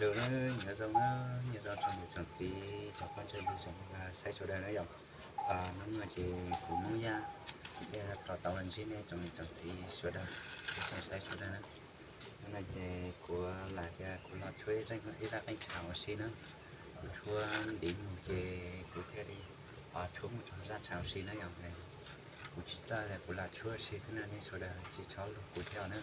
Lug na, nyob zoo na, nyob zoo tsoom niam tsoom txiv, cov phooj ywg tsoom saib sawv daws na yom. Hnub no ces kuv Hmoob Yaj kuv thiaj rov tau los ntsib nej tsoom niam tsoom txiv sawv daws, tsoom saib sawv daws na. Hnub no ces kuv lam tias kuv los tshuab ib zaj qeej tshav ua si na. Kuv tshuab ntiv mus ces kuv thiaj li tshuab mus txog zaj tshav ua si na yom. Kuv tsis txawj li, kuv lam tshuab ua si xwb na, nej sawv daws tsis txhob luag kuv thiab na.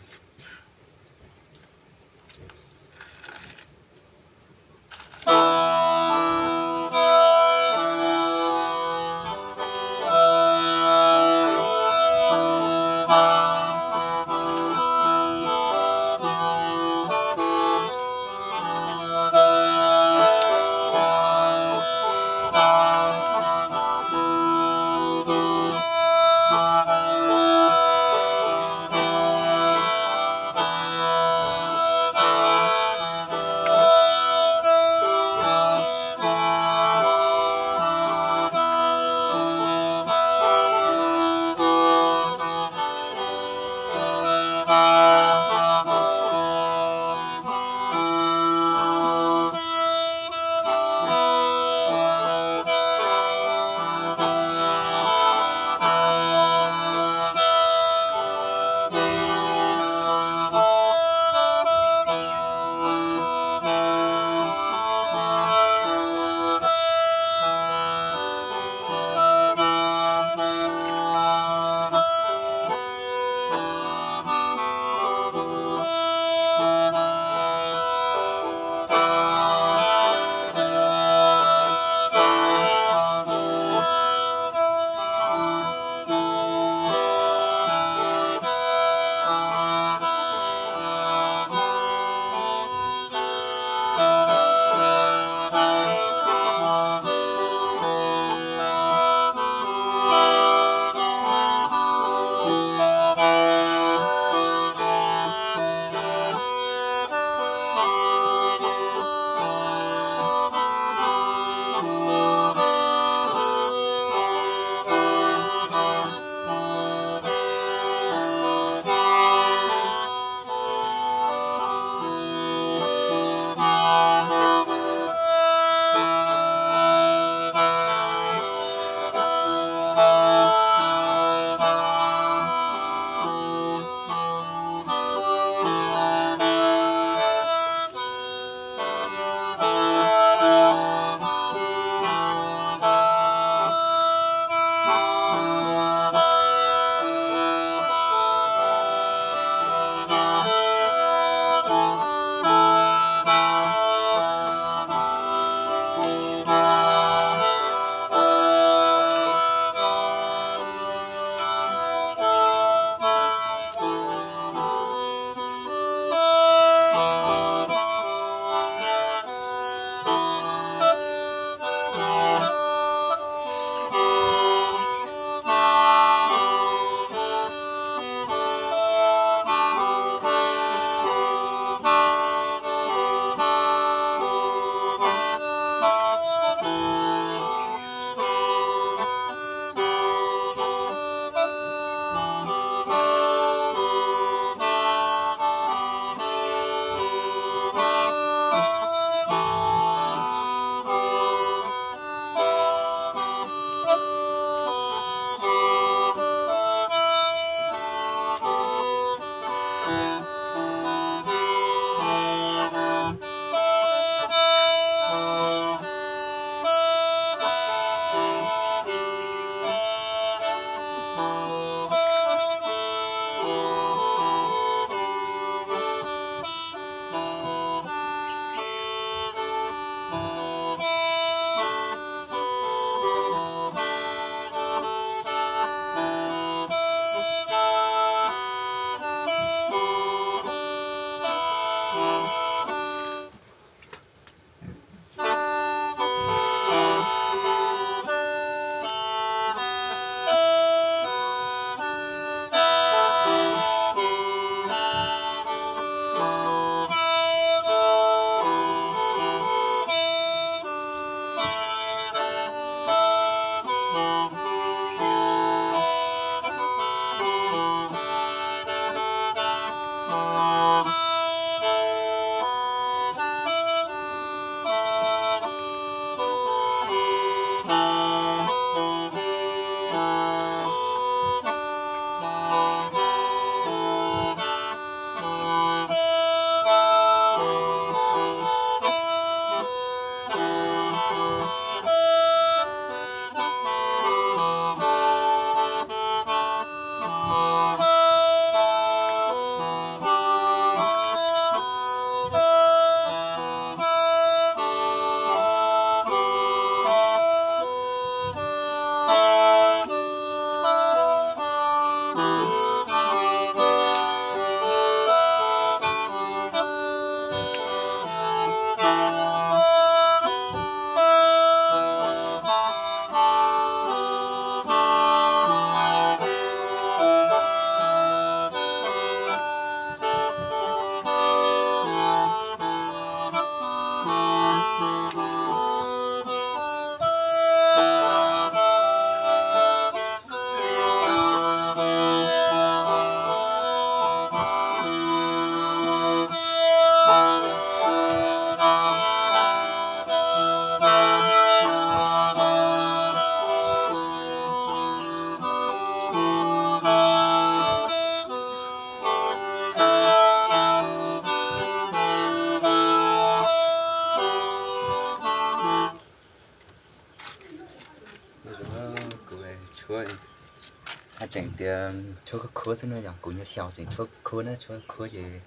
Tseem tias tshuab khuab khuab xwb na yog, kuv nyuag xyaum tseem tshuab khuab na, tshuab khuab ces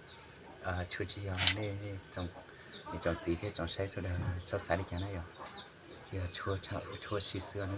tshuab tsis yog. Nej tsoom txiv thiab tsoom saib sawv daws txhob xav li cas na yog, ces yog tshuab si xwb na.